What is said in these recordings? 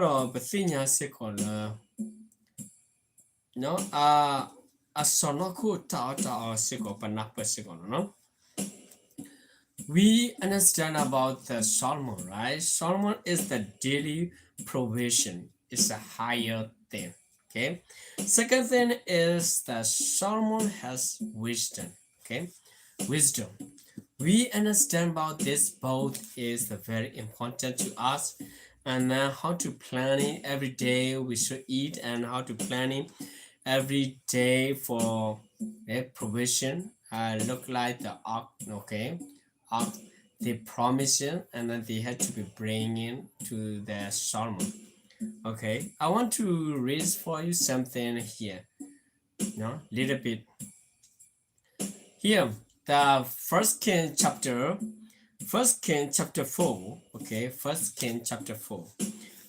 ဒီးပသ့ၣ်ညါစ့ၢ်ကီးလၢ အစီၢ်နီၤခိၣ်တၢ်အီၣ်တၢ်အီစ့ၢ်ကီး ပနၢ်ပၢၢ်စ့ၢ်ကီးလီၤ. We understand about the Solomon, right? Solomon is the daily provision. It's a higher thing. Okay. Second thing is that Solomon has wisdom. Okay. Wisdom. We understand about this both is very important to us, and then how to planning every day we should eat and how to planning every day for the provision. Uh, look like the ox, okay, ox, the provision, and then they had to be bringing to the Solomon. Okay, I want to read for you something here, you know, little bit. Here, the First King chapter, First King chapter four, okay, First King chapter four,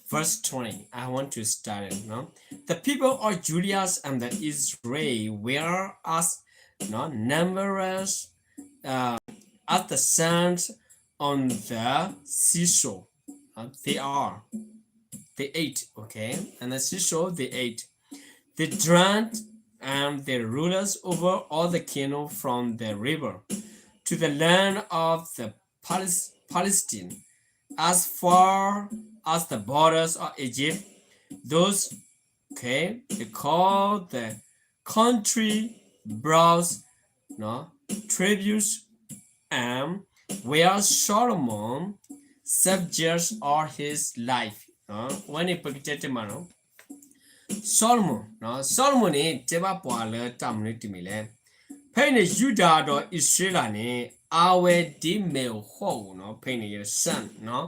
verse twenty. I want to start it now. The people of Judah and the Israel were as, you know, numerous uh, as the sands on the seashore. Uh, they are, they ate, okay, and the seashore they ate. They drank and the rulers over all the kingdom from the river to the land of the Palis- Palestine, as far as the borders of Egypt. Those, okay, they call the country browse, no, tributes, and where Solomon subjects all his life. ဝဲန့ၣ်ပကတဲတမးနီၤ Solomon, Solomon န့ၣ် တဲဘၣ်ပှၤလၢတၢ်မနုၤတမံၤလဲၣ်. ဖဲအံၤန့ၣ် ယူဒၤဒီးအံၣ်စရ့လးန့ၣ် အါဝဲဒ်မ့ၣ်အူဟီၣ်ဧိၤနီၤ, ဖဲအံၤန့ၣ် son နီၤ,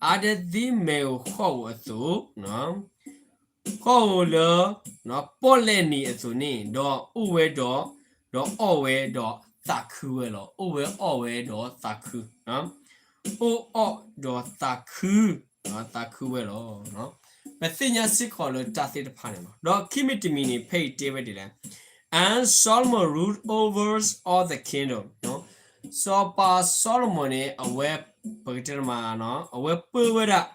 အါဒ်မ့ၣ်အူဟီၣ်ဧိၤအသိး ဟီၣ်ဧိၤလၢ ပီၣ်လဲၣ်နံၤအသိးန့ၣ် ဒီးအိၣ်ဝဲဒီး ဒီးအီၣ်ဝဲဒီးသးခုဝဲလီၤ. အိၣ်ဝဲအီၣ်ဝဲဒီးသးခု, အိၣ်အီၣ်ဒီးသးခု, သးခုဝဲလီၤ. ပသ့ၣ်ညါစ့ၢ်ကီးလၢတၢ်သ့ၣ်တဖၣ်န့ၣ်လီၤ. ဒီးခံမံၤတမံၤန့ၣ် ဖဲအံၤတဲဝဲဒ်လဲၣ်. And Solomon ruled over all the kingdom. စီၤပၤစီၤၡလိၤမိၣ်န့ၣ် အဝဲ ပကတဲတမး အဝဲပၢဝဲဒၣ်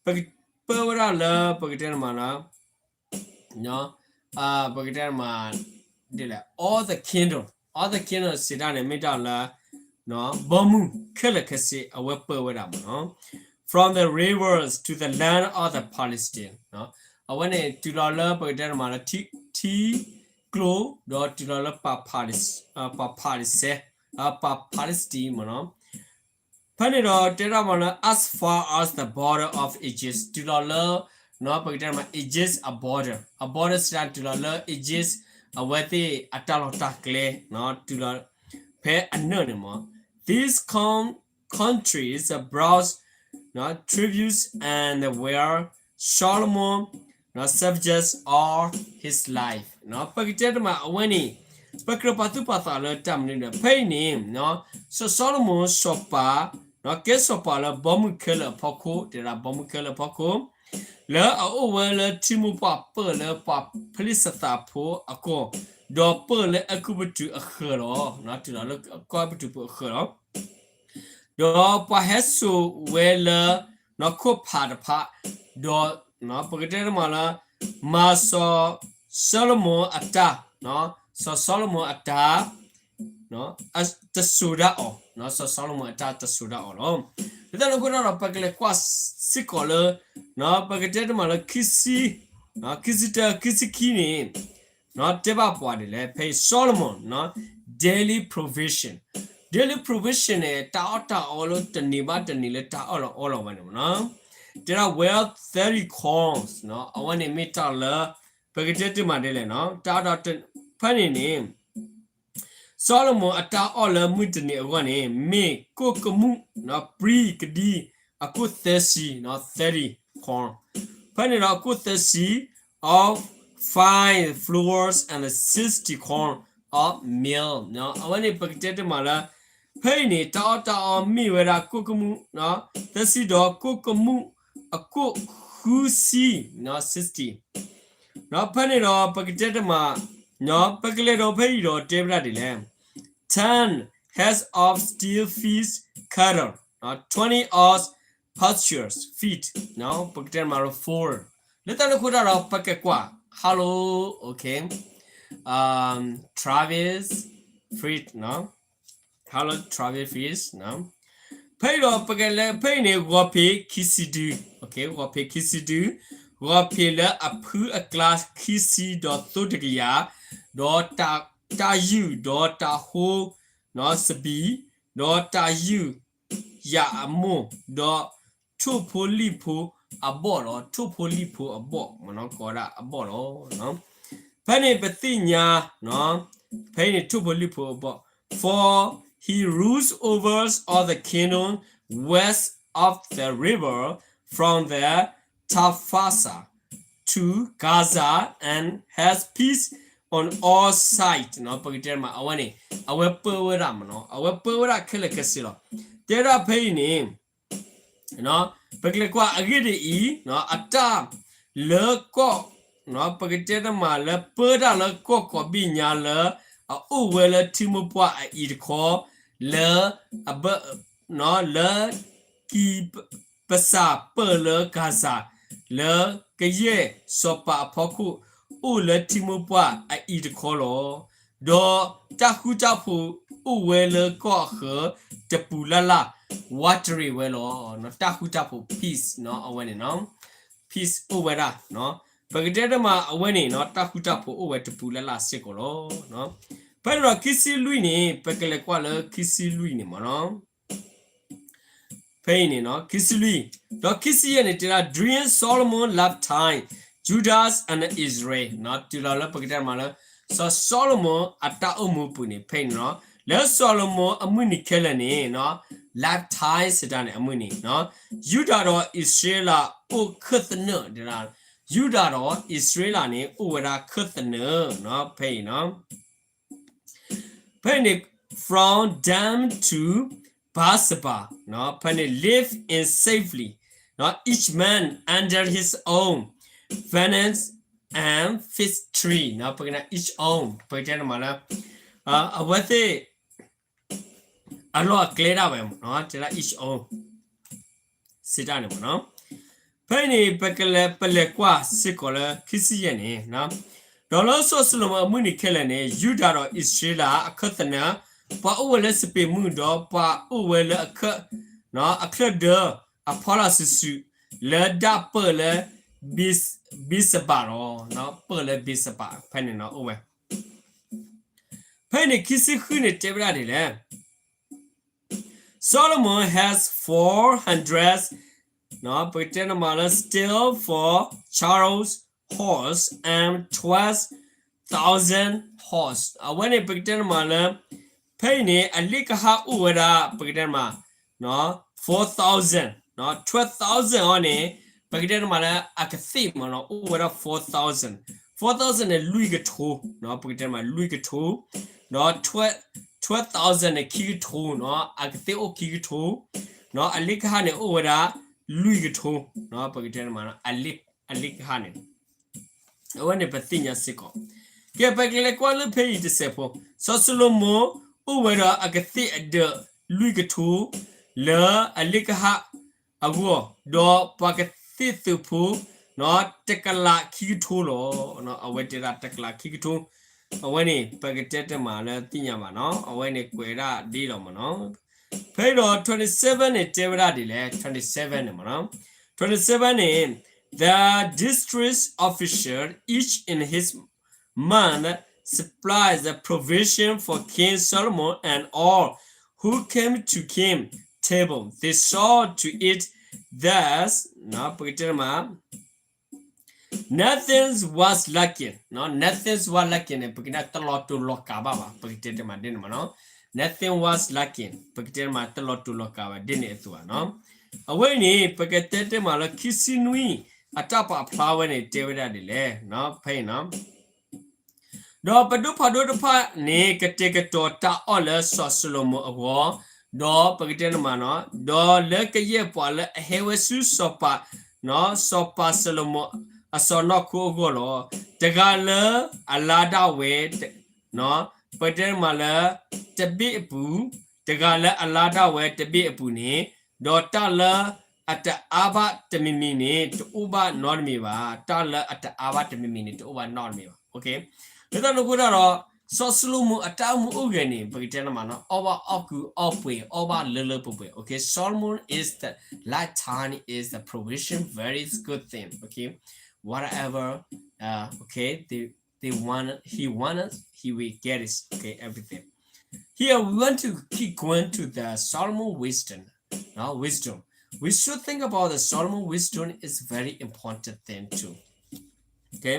ပၢဝဲဒၣ်လၢ ပကတဲတမး ပကတဲတမး ဒ်လဲၣ် all the kingdom, all the kingdom စံးတၢ်န့ၣ် မ့ၢ်တၢ်လၢ ဘီမုၢ်ခဲလၢာ်ခဲဆ့ အဝဲပၢဝဲဒၣ်မးနီၤ from the rivers to the land of the Palestine. အဝဲန့ၣ် တုၤလီၤလၢပကတဲတမးလၢ ထံကျိ ဒီးတုၤလီၤလၢ ပၤဖးလံးစဲ ပၤဖးလံးစတံမးနီၤ ဖဲန့ၣ်ဒီးတဲဒၣ်မးလၢ as far as the border of Egypt တုၤလီၤလၢ ပကတဲမး Egypt အ border, အ border စံးတၢ်တုၤလီၤလၢ Egypt အဝဲသ့ၣ်အတၢ်လီၢ်တၢ်ကျဲ တုၤလီၤ ဖဲအနၢၣ်န့ၣ်မး These countries brought tributes and where Solomon subjects all his life. ပကတဲတမးအဝဲန့ၣ် ပကြၢးပာ်သူၣ်ပာ်သးလၢတၢ်မနုၤဒီး ဖဲအံၤန့ၣ် စီၤၡလိၤမိၣ်စီၤပၤ ကဲစီၤပၤလၢဘီမုၢ်ခဲလၢာ်အဖီခိၣ် တဲဒၣ်ဘီမုၢ်ခဲလၢာ်အဖီခိၣ် လၢအအိၣ်ဝဲလၢထံမိၢ်ပှၢ်ပၢၢ်လၢပှၤဖလံးစတံဖိအကီၢ် ဒီးပၢၢ်လၢအဲၤကူပတူးအဃၢၤလီၤ. တုၤလီၤလၢကီၢ်အဲၤကူပတူးအဃၢၤလီၤ. ဒီးပှၤဟဲစိာ်ဝဲလၢ နီၢ်ခိၣ်ဖးတဖၣ် ဒီး ပကတဲတမးလၢ မၤစီၤၡလိၤမိၣ်အတၢ် စီၤၡလိၤမိၣ်အတၢ် တစိၤဒၣ်အီၤ, စီၤၡလိၤမိၣ်အတၢ်တစိၤဒၣ်အီၤလီၤ. ဒ်သိးန့ၣ်အဃိဒီး ပကလဲၤကွၢ်စ့ၢ်ကီးလၢ ပကတဲတမးလၢ ခံဆံ ခံဆံတၢ ခံဆံခံန့ၣ် တဲဘၣ်ပှၤဒ်လဲၣ် ဖဲအံၤ Solomon daily provision, daily provision န့ၣ် တၢ်အီၣ်တၢ်အီလၢတနံၤဘၣ်တနံၤလၢတၢ်အီၣ်လီၤအီလီၤဝဲန့ၣ်မးနီၤ တဲဒၣ် well thirty corns အဝဲန့ၣ်မ့ၢ်တၢ်လၢ ပကတဲတမးဒ်လဲၣ်နီၤ တၢ်အီၣ်တၢ် ဖဲန့ၣ်န့ၣ် စီၤၡလိၤမိၣ်အတၢ်အီၣ်လၢမုၢ်တနံၤအဂီၢ်န့ၣ် မ့ၢ်ကိၣ်ကမူၣ် ပြံကဒံ အကိၣ်သၢဆံ သၢဆံ corn ဖဲန့ၣ်ဒီးအကိၣ်သၢဆံ of fine flour and sixty corn of meal အဝဲန့ၣ်ပကတဲတမးလၢ ဖဲအံၤန့ၣ် တၢ်အီၣ်တၢ်အီမ့ၢ်ဝဲဒၣ်ကိၣ်ကမူၣ် သၢဆံဒီးကိၣ်ကမူၣ်အကိၣ်ဃုဆံ sixty ဒီးဖဲန့ၣ်ဒီးပကတဲတမး ပကလဲၤဒီးဖဲအံၤဒီးတဲဝဲဒၣ်ဒ်လဲၣ် ten heads of still fish cattle, twenty ox pastures, feed, ပကတဲမးလၢ four, လၢတၢ်န့ၣ်အဃိတၢ်ဒီး ပကကွၢ် hello, okay, Travis Fritz, hello Travis Fritz, ဖဲအံၤဒီး ပကလဲၤဖဲအံၤန့ၣ် ဂီၤဖံးခံဆံဒု, ဂီၤဖံးခံဆံဒု, ဂီၤဖံးလၢအဖုအကျါခံဆံဒီးသိတကယၤ, ဒီးတၢ်ယုၢ်ဒီးတၢ်ဟိ စပံး, ဒီးတၢ်ယုၢ်ယၤအမိၢ်, ဒီးထိၣ်ဖိလံၣ်ဖိအဘီၣ်လီၤ. ထိၣ်ဖိလံၣ်ဖိအဘီၣ်မ့ၢ်နီၤ ကိးဝဲဒၣ်အဘီၣ်လီၤ. ဖဲန့ၣ်ပသ့ၣ်ညါ, ဖဲအံၤန့ၣ် ထိၣ်ဖိလံၣ်ဖိအဘီၣ်, for he rules over all the kingdom west of the river from the Tafasa to Gaza and has peace on all sides နီၤ. ပကတဲမး အဝဲန့ၣ် အဝဲပၢဝဲဒၣ်မ့ၢ်နီၤ, အဝဲပၢဝဲဒၣ်ခဲလၢာ်ခဲဆ့လီၤ. တဲဒၣ်ဖဲအံၤန့ၣ် ပကလဲၤကွၢ်အဂ့ၢ်ဒ်အံၤ, အတၢ်လၢကီၢ်, ပကတဲတမးလၢပၢတၢ်လၢကီၢ်ကိးဘ့ၣ်ညါလၢ အအိၣ်ဝဲလၢထံမိၢ်ပှၢ်အအံၤတခီ, လၢ လၢ ကံ ပစၢ်ပၢၢ်လၢကၤစၤ လၢကယဲၢ်စီၤပၤအဖီခိၣ် အိၣ်လၢထံမိၢ်ပှၢ်အအံၤတခီလီၤ. ဒီးတၢ်ဃူတၢ်ဖိးအိၣ်ဝဲလၢကီၢ်အဃၢၤတပူၤလၢ်လၢ် ဝးတရံးဝဲလီၤ. တၢ်ဃူတၢ်ဖိး peace နီၤ အဝဲန့ၣ်နီၤ peace အိၣ်ဝဲဒၣ် ပကတဲတမးအဝဲန့ၣ်နီၤ တၢ်ဃူတၢ်ဖိးအိၣ်ဝဲတပူၤလၢ်လၢ်စ့ၢ်ကီးလီၤ. ဖဲန့ၣ်ဒီးခံဆံလွံၢ်န့ၣ် ပကလဲၤကွၢ်လၢခံဆံလွံၢ်န့ၣ်မ့ၢ်နီၤ ဖဲအံၤန့ၣ်နီၤ ခံဆံလွံၢ်, ဒီးခံဆံယဲၢ်န့ၣ် တဲဒၣ် during Solomon lifetime, Judah and Israel နီၤ တုၤလီၤလၢပကတဲမးလၢ စီၤၡလိၤမိၤအတၢ်အိၣ်မူပူၤန့ၣ် ဖဲအံၤန့ၣ်နီၤ လၢစီၤၡလိၤမိၤအမုၢ်နံၤခဲလၢာ်န့ၣ်နီၤ lifetime စံးတၢ်န့ၣ် အမုၢ်နံၤနီၤ ယူဒၤဒီးအံၣ်စရ့လးအိၣ်ခၢၣ်သနၢၣ် တဲဒၣ် ယူဒၤဒီးအံၣ်စရ့လးန့ၣ် အိၣ်ဝဲဒၣ်ခၢၣ်သနၢၣ်နီၤ ဖဲအံၤနီၤ ဖဲန့ၣ် from Dan to Beersheba နီၤ ဖဲန့ၣ် live in safety နီၤ each man under his own vineyard and fig tree နီၤ ပကတဲ each own ပကတဲန့ၣ်မးလၢ အဝဲသ့ၣ် အလီၢ်အကျဲဒၣ်ဝဲမးနီၤ တဲဒၣ် each own စံးတၢ်န့ၣ်မးနီၤ ဖဲအံၤန့ၣ် ပကလဲၤ ပလဲၤကွၢ်စ့ၢ်ကီးလၢခံဆံယဲၢ်န့ၣ်နီၤ ဒီးလၢစီၤၡလိၤမိၤအမုၢ်နံၤခဲလၢာ်န့ၣ် ယူဒၤဒီးအံၣ်စရ့လးအခၢၣ်သနၢၣ် ပှၤအိၣ်ဝဲလၢစပံးမုၢ် ဒီးပှၤအိၣ်ဝဲလၢအခၢၣ် အခၢၣ်ဒၢ အဖီလာ်စုာ်စုာ် လၢဒၣ်ပၢၢ်လၢ ဘ့းစဘးလီၤ ပၢၢ်လၢဘ့းစဘး ဖဲန့ၣ်နီၤ အိၣ်ဝဲ ဖဲန့ၣ်ခံဆံဃုန့ၣ် တဲဝဲဒၣ်ဒ်လဲၣ် Solomon has four hundred ပကတဲန့ၣ်မးလၢ stalls for chariots, horse and twelve thousand horse အဝဲန့ၣ် ပကတဲန့ၣ်မးလၢ ဖဲအံၤန့ၣ် အလ့ၣ်ကဟၣ်အိၣ်ဝဲဒၣ် ပကတဲန့ၣ်မး four thousand, twelve thousand အီၤန့ၣ် ပကတဲန့ၣ်မးလၢအကသ့ၣ်မးနီၤ အိၣ်ဝဲဒၣ် four thousand, four thousand န့ၣ် လွံၢ်ကထိ ပကတဲန့ၣ်မး လွံၢ်ကထိ ဒီး twelve thousand န့ၣ် ခံကထိနီၤ အကသ့ၣ်အိၣ်ခံကထိ အလ့ၣ်ကဟၣ်န့ၣ်အိၣ်ဝဲဒၣ် လွံၢ်ကထိ ပကတဲန့ၣ်မး အလ့ၣ်ကဟၣ်န့ၣ် အဝဲန့ၣ်ပသ့ၣ်ညါစ့ၢ်ကီး ကဲ ပကလဲၤကွၢ်လၢဖဲအံၤတစဲးဖိ စီၤၡလိၤမိၤအိၣ်ဝဲဒီးအကသ့ၣ်အဒၢးလွံၢ်ကထိ လၢအလ့ၣ်ကဟၣ်အဂီၢ် ဒီးပှၤကသ့ၣ်သုးဖိ တကလးခံကထိလီၤ. အဝဲတဲဒၣ်တကလးခံကထိ အဝဲန့ၣ် ပကတဲတမးလၢသ့ၣ်ညါဘၣ်နီၤ အဝဲန့ၣ်ကွဲးဒၣ်ဒ်လီၤမးနီၤ ဖဲဒီး twenty-seven န့ၣ် တဲဝဲဒၣ်ဒ်လဲၣ် twenty-seven န့ၣ်မးနီၤ twenty-seven န့ၣ် the district official each in his month supplies the provision for King Solomon and all who came to King table. They saw to it that ပကတဲမး nothing was lacking, nothing was lacking န့ၣ် ပကတဲတလီၤတူာ်လီၤကာ်ဘၣ်ဘၣ် ပကတဲတမးဒ်န့ၣ်မးနီၤ nothing was lacking ပကတဲမးတလီၤတူာ်လီၤကာ်ဘၣ်ဒ်န့ၣ်အသိးဘၣ်နီၤ အဝဲအံၤန့ၣ် ပကတဲတမးလၢခံဆံနွံ အတၢ်ပာ်ဖျါဝဲန့ၣ် တဲဝဲဒၣ်ဒ်လဲၣ် ဖဲအံၤနီၤ ဒီးပဒိၣ်ဖးဒိၣ်တဖၣ်န့ၣ် ကတဲာ်ကတီၤတၢ်အီၣ်လၢစီၤၡလိၤမိၤအဂီၢ်, ဒီးပကတဲန့ၣ်မးနီၤ, ဒီးလၢကယဲၢ်ပှၤလၢအဟဲဝဲဆူစီၤပၤ, စီၤပၤၡလိၤမိၤအစီၣ်နီၤခိအဂီၢ်လီၤ. တဂၤလၢအလါဒၣ်ဝဲ, ပကတဲန့ၣ်မးလၢ တဘ့ၣ်အပူၤ, တဂၤလၢအလါဒၣ်ဝဲတဘ့ၣ်အပူၤန့ၣ်, ဒီးတၢ်လၢ အတအါဘၣ်တမံၤမံၤန့ၣ် တအိၣ်ဘၣ်နီတမံၤဘၣ်. တၢ်လၢအတအါဘၣ်တမံၤမံၤန့ၣ် တအိၣ်ဘၣ်နီတမံၤဘၣ်. လၢတၢ်န့ၣ်အဃိတၢ်ဒီး စီၤၡလိၤမိၣ်အတၢ်အိၣ်မူအိၣ်ဂဲၤန့ၣ် ပကတဲန့ၣ်မးနီၤ အီၣ်ဘၣ်အီၣ်ကုၢ်အီၣ်ပှဲၤ အီၣ်ဘၣ်လၢလၢပှဲၤပှဲၤ. Okay, Solomon is the lifetime is the provision very good thing. Okay, whatever, uh, okay, they, they want, he wanted, he will get it. Okay, everything. Here we want to keep going to the Solomon wisdom. Now, wisdom. We should think about the Solomon wisdom is very important thing too. Okay.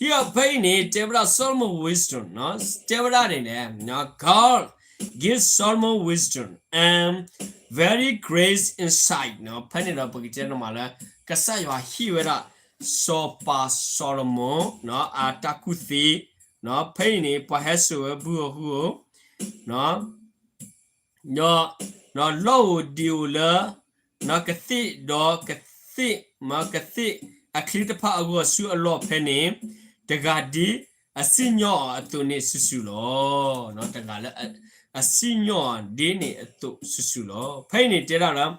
Here ဖဲအံၤန့ၣ် တဲဝဲဒၣ် Solomon wisdom နီၤ တဲဝဲဒၣ်န့ၣ်လဲၣ် God give Solomon wisdom and very great insight နီၤ. ဖဲန့ၣ်ဒီးပကတဲန့ၣ်မးလၢ ကစၢ်ယွၤဟ့ၣ်ဝဲဒၣ် စီၤပၤစီၤၡလိၤမိၣ်နီၤ အတၢ်ကူၣ်သ့နီၤ ဖဲအံၤန့ၣ် ပှၤဟဲစိာ်ဝဲဘုဧိၤဟုဧိၤနီၤ ဒီး ဒီးလီၢ်ဧိၤဒံးဧိၤလၢ နီၤ ကသ့ၣ်ဒီးကသ့ၣ် မ့ၢ်ကသ့ၣ်အချံတဖၣ်အဂီၢ်ဆူအလီၢ်ဖဲန့ၣ် တဂၤဒ်အစံၣ်ညီၣ်အီၤအသိးန့ၣ်စုာ်စုာ်လီၤ. တဂၤလၢအစံၣ်ညီၣ်အီၤဒ်န့ၣ်အသိးစုာ်စုာ်လီၤ. ဖဲအံၤန့ၣ်တဲဒၣ်လၢ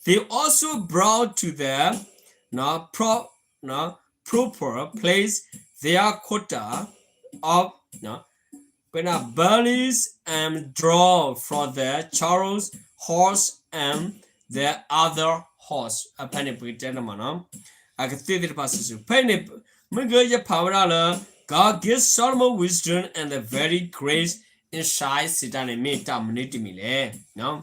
they also brought to the နီၤ pro နီၤ proper place their quota of နီၤ ပန barleys and draw from the chariots, horse and the other horse. အဖဲန့ၣ်ပကတဲန့ၣ်မးနီၤ အကသ့ၣ်သ့ၣ်တဖၣ်စုာ်စုာ် ဖဲအံၤန့ၣ် မ့ၢ်ဂ့ၤယဖးဝဲဒၣ်လၢ God gives Solomon wisdom and the very great insight စံးတၢ်န့ၣ် မ့ၢ်တၢ်မနုၤတမံၤလဲၣ်.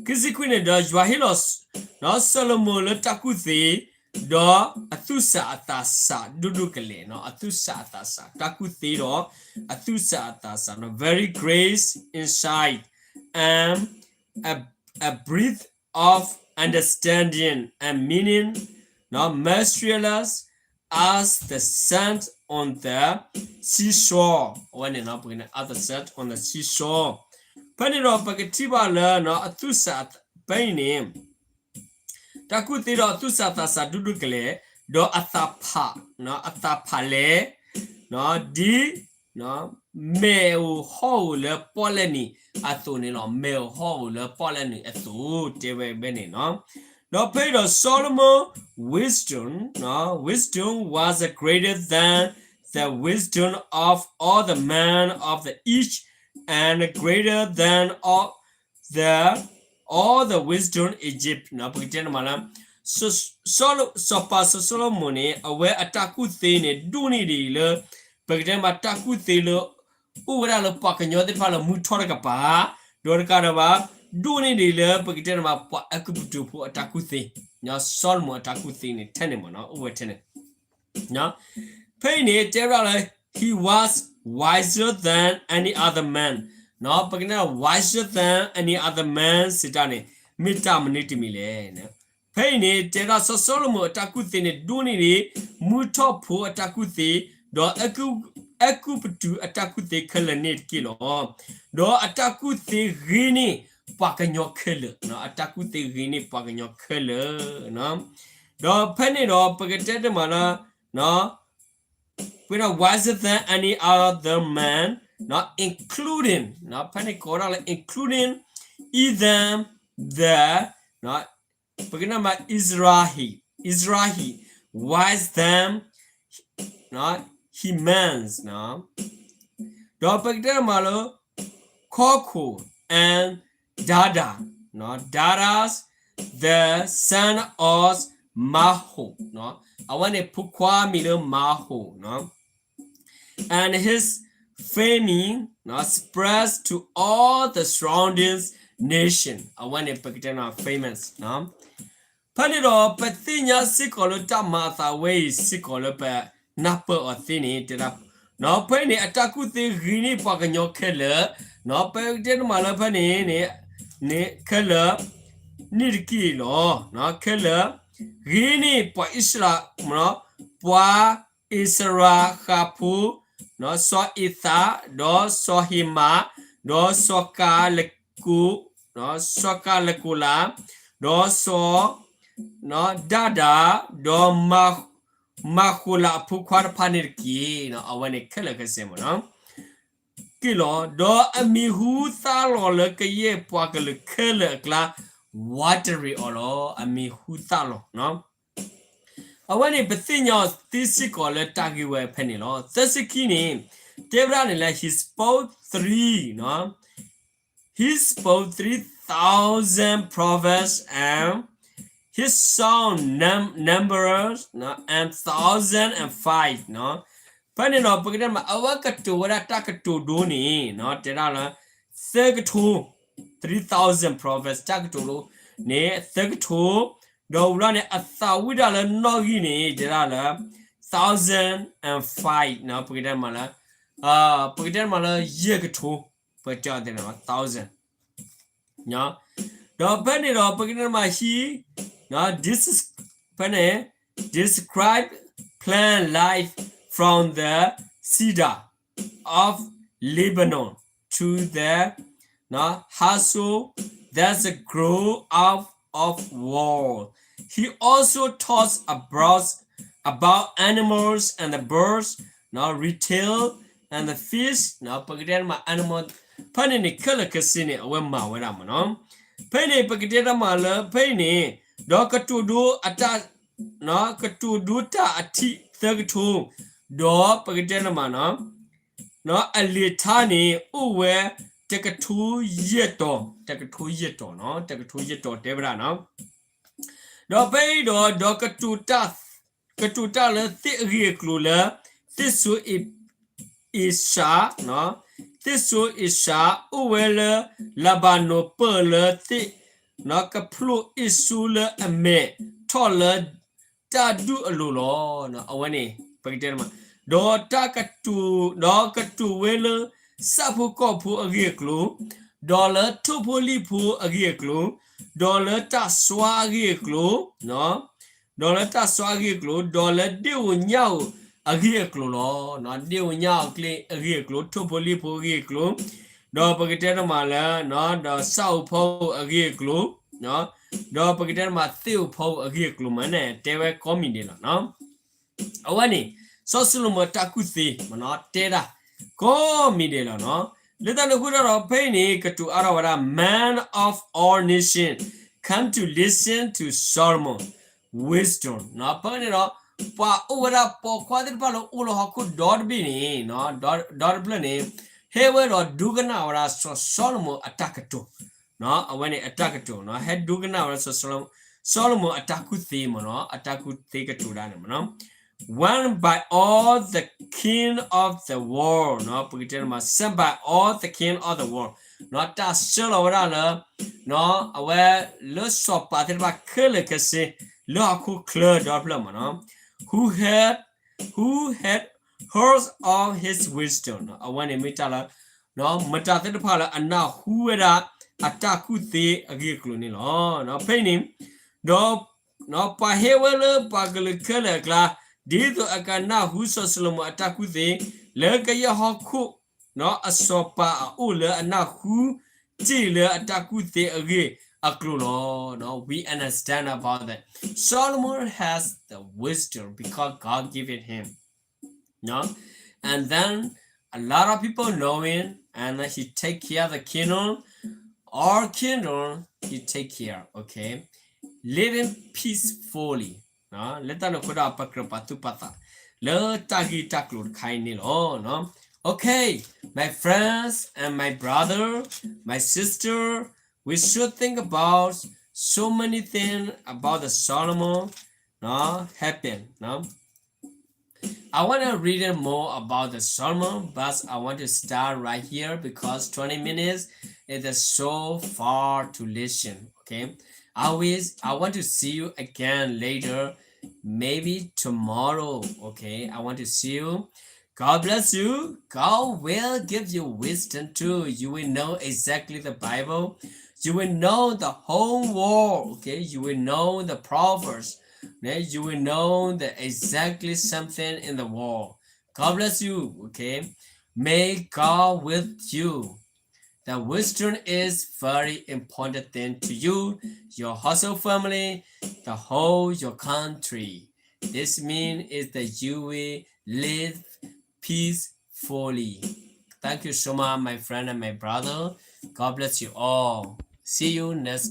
ခံဆံခွံန့ၣ်ဒီး ယွၤဟ့ၣ်လီၤ စီၤၡလိၤမိၣ်လၢတၢ်ကူၣ်သ့ ဒီးအသူၣ်စၢ်အသးစၢ်ဒိၣ်ဒိၣ်ကလဲာ်နီၤ အသူၣ်စၢ်အသးစၢ် တၢ်ကူၣ်သ့ဒီး အသူၣ်စၢ်အသးစၢ်နီၤ very great insight and a, a breadth of understanding and meaning နီၤ measureless as the sand on the seashore အဝဲန့ၣ်နီၤ ပကန့ၣ် as the sand on the seashore ဖဲန့ၣ်ဒီးပကထံၣ်ဘၣ်လၢနီၤ အသူၣ်စၢ် ဖဲအံၤန့ၣ် တၢ်ကူၣ်သ့ဒီးအသူၣ်စၢ်သးစၢ်ဒိၣ်ဒိၣ်ကလဲာ် ဒီးအသးဖး အသးဖးလဲၣ် ဒ် မဲာ်ဧိၤဟီၣ်ဧိၤလၢပီၣ်လဲၣ်နံၤအသိးန့ၣ်လီၤ. မဲာ်ဧိၤဟီၣ်ဧိၤလၢပီၣ်လဲၣ်နံၤအသိး တဲဝဲဖဲန့ၣ်နီၤ. ဒီးဖဲအံၤဒီး Solomon wisdom, wisdom was greater than the wisdom of all the men of the East and greater than all the, all the wisdom Egypt နီၤ ပကတဲန့ၣ်မးလၢ စီၤပၤစီၤၡလိၤမိၣ်န့ၣ် အဝဲအတၢ်ကူၣ်သ့န့ၣ် ဒိၣ်န့ၢ်ဒံးလၢ ပကတဲမးတၢ်ကူၣ်သ့လၢ အိၣ်ဝဲဒၣ်လၢပှၤကညီသ့ၣ်တဖၣ်လၢမုၢ်ထီၣ်တကပၤ ဒီးတကးဒီးဘၣ် ဒိၣ်န့ၢ်ဒံးလၢ ပကတဲန့ၣ်မး ပှၤအဲၤကူပတူးဖိအတၢ်ကူၣ်သ့ စီၤၡလိၤမိၣ်အတၢ်ကူၣ်သ့န့ၣ် ထဲန့ၣ်မးနီၤ အိၣ်ဝဲထဲန့ၣ် ဖဲအံၤန့ၣ် တဲဝဲဒၣ်လၢ he was wiser than any other man နီၤ ပကတဲ wiser than any other man စံးတၢ်န့ၣ် မ့ၢ်တၢ်မနုၤတမံၤလဲၣ်. ဖဲအံၤန့ၣ် တဲဒၣ်စီၤၡလိၤမိၣ်အတၢ်ကူၣ်သ့န့ၣ် ဒိၣ်န့ၢ်ဒံး မုၢ်ထီၣ်ဖိအတၢ်ကူၣ်သ့ ဒီး အဲၤကူပတူးအတၢ်ကူၣ်သ့ခဲလၢာ်န့ၣ်တက့ၢ်လီၤ. ဒီးအတၢ်ကူၣ်သ့ဂ့ၤန့ၢ်ပှၤကညီခဲလၢာ်, အတၢ်ကူၣ်သ့ဂ့ၤန့ၢ်ပှၤကညီခဲလၢာ် ဒီးဖဲန့ၣ်ဒီး ပကတဲတမးလၢ ပကတဲ wiser than any other man, including, ဖဲန့ၣ်ကိးဝဲဒၣ်လၢ including even the, ပကတဲမး Israel, Israel, wiser than humans, ဒီးပကတဲမးလၢ Koko and Dada, Dada's the son of Maho, အဝဲန့ၣ်ဖိခွါမံၤလၢ Maho, and his fame spreads to all the surrounding nation, အဝဲန့ၣ်ပကတဲန့ၣ် famous ဖဲန့ၣ်ဒီး ပသ့ၣ်ညါစ့ၢ်ကီးလၢတၢ်မၤအသးဝဲအံၤစ့ၢ်ကီးလၢပ နၢ်ပၢၢ်အီၤသ့န့ၣ် တဲဒၣ်, ဖဲန့ၣ် အတၢ်ကူၣ်သ့ဂ့ၤန့ၢ်ပှၤကညီခဲလၢာ်, ပကတဲတမးလၢဖဲန့ၣ် န့ၣ် ခဲလၢာ် န့ၣ်တက့ၢ်လီၤ. ခဲလၢာ် ဂ့ၤန့ၢ်ပှၤအံၣ်စရ့လး, ပှၤအံၣ်စရ့လးဃးဖိ, စီၤအ့သး, ဒီးစီၤဟ့မး, ဒီးစီၤကၤလကိၣ်, စီၤကၤလကိၣ်လး, ဒီးစီၤ ဒဒၤ, ဒီး မၤဃိၤလးအဖိခွါတဖၣ်န့ၣ်တက့ၢ်. အဝဲန့ၣ်ခဲလၢာ်ခဲဆ့မးနီၤ က့ၢ်လီၤ. ဒီးအမံၤဟူသါလီၤလၢကယဲၢ်ပှၤကလုာ်ခဲလၢာ်အကျါ watery အီၤလီၤ, အမံၤဟူသၣ်လီၤ. အဝဲန့ၣ် ပသ့ၣ်ညါအီၤသ့စ့ၢ်ကီးလၢတၢ်ဂ့ၢ်ဝဲဖဲန့ၣ်လီၤ. သၢဆံခံန့ၣ် တဲဝဲဒၣ်န့ၣ်လၢ he spoke three, he spoke three thousand proverbs and he sung num- numbers and thousand and five. ဖဲန့ၣ်ဒီး ပကတဲမး အဝဲကတိၤဝဲဒၣ်တၢ်ကတိၤဒိန့ၣ် တဲဒၣ်လၢ သၢကထိ three thousand proverbs တၢ်ကတိၤဒိန့ၣ် သၢကထိ, ဒီးဝံၤလီၤန့ၣ် အသးဝံၣ်တၢ်လၢနီၣ်ဂံၢ်န့ၣ် တဲဒၣ်လၢ thousand and five ပကတဲမးလၢ ပကတဲမးလၢ ယဲၢ်ကထိ, ပကတဲအီၤသ့န့ၣ် thousand ဒီးဖဲန့ၣ်ဒီး ပကတဲမး he, this is ဖဲန့ၣ် describe plant life from the cedar of Lebanon to the hazel that grow out of wall. He also talks about, about animals and the birds, reptile and the fish. ပကတဲမး animal ဖဲန့ၣ်န့ၣ် ခဲလၢာ်ခဲဆ့န့ၣ် အဝဲမၤဝဲဒၣ်မးနီၤ. ဖဲန့ၣ် ပကတဲတၢ်မးလၢ ဖဲအံၤန့ၣ် ဒီးကတိၤဒိအတၢ် ကတိၤဒိတၢ်အထံးသၢကထိ, ဒီးပကတဲတၢ်မးနီၤ အလံာ်ထါန့ၣ် အိၣ်ဝဲတကထိယဲၢ်တီၤ, တကထိယဲၢ်တီၤနီၤ, တကထိယဲၢ်တီၤတဲဝဲဒၣ်နီၤ. ဒီးဖဲအံၤဒီး ဒီးကတိၤတၢ် ကတိၤတၢ်လၢသ့ၣ်အဂ့ၢ်အကျိၤလၢ သ့ၣ်စိအ့ၣ် အ့ၣ်စၢ, သ့ၣ်စိအ့ၣ်စၢ အိၣ်ဝဲလၢ လၤဘၤနိၣ်ပၢၢ်လၢသ့ၣ် ကဖျိအ့ၣ်စိလၢအမဲာ်ထီၣ်လၢ တၢ်ဒူၣ်အလိၤလီၤ. အဝဲန့ၣ် ပကတဲတၢ်မး ဒီးတၢ်ကတိၤ ဒီးကတိၤဝဲလၢ ဆၣ်ဖိကီၢ်ဖိအဂ့ၢ်အကျိၤ, ဒီးလၢထိၣ်ဖိလံၣ်ဖိအဂ့ၢ်အကျိၤ, ဒီးလၢတၢ်စွါအဂ့ၢ်အကျိၤ ဒီးလၢတၢ်စွါအဂ့ၢ်အကျိၤ, ဒီးလၢဒ့ၣ်ဧိၤညၣ်ဧိၤအဂ့ၢ်အကျိၤလီၤ. ဒ့ၣ်ဧိၤညၣ်ဧိၤအဂ့ၢ်အကျိၤ, ထိၣ်ဖိလံၣ်ဖိအဂ့ၢ်အကျိၤ, ဒီးပကတဲတၢ်မးလၢ ဒီးဆၣ်ဧိၤဖီဧိၤအဂ့ၢ်အကျိၤ, ဒီးပကတဲတၢ်မးသ့ၣ်ဧိၤဖီဧိၤအဂ့ၢ်အကျိၤမးန့ၣ် တဲဝဲကိးမံၤဒဲးလီၤ. အဝဲန့ၣ် စီၤၡလိၤမိၣ်အတၢ်ကူၣ်သ့မးနီၤ တဲဒၣ် ကိးမံၤဒဲးလီၤနီၤ. လၢတၢ်န့ၣ်အဃိဒီး ဖဲအံၤန့ၣ် ကတိၤအါထီၣ်ဝဲဒၣ် man of all nations come to listen to Solomon wisdom. ဖဲန့ၣ်ဒီး ပှၤအိၣ်ဝဲဒၣ်ပိာ်ခွါသ့ၣ်တဖၣ်လၢအိၣ်လၢဟီၣ်ခိၣ်ဒီတဘ့ၣ်န့ၣ် ဒီတဖျၢၣ်န့ၣ် ဟဲဝဲဒီးဒိကနၣ်ဝဲဒၣ်စီၤၡလိၤမိၣ်အတၢ်ကတိၤ အဝဲန့ၣ်အတၢ်ကတိၤနီၤ ဟဲဒိကနၣ်ဝဲဒၣ်စီၤ စီၤၡလိၤမိၣ်အတၢ်ကူၣ်သ့မးနီၤ အတၢ်ကူၣ်သ့ကတိၤဒၣ်န့ၣ်မးနီၤ won by all the king of the world နီၤ ပကတဲန့ၣ်မး sent by all the king of the world နီၤ တၢ်ဆှၢလီၤဝဲဒၣ်လၢ နီၤ အဝဲလၢစီၤပၤသ့ၣ်တဖၣ်ခဲလၢာ်ခဲဆ့ လၢဟီၣ်ခိၣ်ချၢဒီဖျၢၣ်မးနီၤ who had who had heard of his wisdom နီၤ အဝဲန့ၣ်မ့ၢ်တၢ်လၢ နီၤ မတၤသ့ၣ်တဖၣ်လၢအနၢ်ဟူဝဲဒၣ် အတၢ်ကူၣ်သ့အဂ့ၢ်အကျိၤန့ၣ်လီၤ. ဖဲအံၤန့ၣ် ဒီး နီၤ ပှၤဟဲဝဲလၢပှၤကလုာ်ခဲလၢာ်အကျါ ဒ်သိးအကနၢ်ဟူစီၤၡလိၤမိၣ်အတၢ်ကူၣ်သ့ လၢကယဲၢ်ဟီၣ်ခိၣ် နီၤ အစီၤပၤအအိၣ်လၢအနၢ်ဟူ တ့ၢ်လၢအတၢ်ကူၣ်သ့အဂ့ၢ်အကျိၤလီၤ. နီၤ we understand about that. Solomon has the wisdom because God gave it him. No? And then a lot of people know him, and he take care of the kingdom. Our kingdom, he take care, okay? Living peacefully. လၢတၢ်န့ၣ်အဃိဒီး ပကြၢးပာ်သူၣ်ပာ်သး လၢတၢ်ဂ့ၢ်တၢ်ကျိၤတခါအံၤန့ၣ်လီၤ. Okay, my friends and my brother, my sister, we should think about so many things about the Solomon, no, happen, no? I want to read it more about the Solomon, but I want to start right here because twenty minutes is so far to listen. Okay, I wish I want to see you again later, maybe tomorrow. Okay, I want to see you. God bless you. God will give you wisdom too. You will know exactly the Bible. You will know the whole world. Okay, you will know the Proverbs. Okay, you will know the exactly something in the world. God bless you. Okay, may God with you. The wisdom is very important thing to you, your household family, the whole your country. This mean is that you will live peacefully. Thank you so much, my friend and my brother. God bless you all. See you next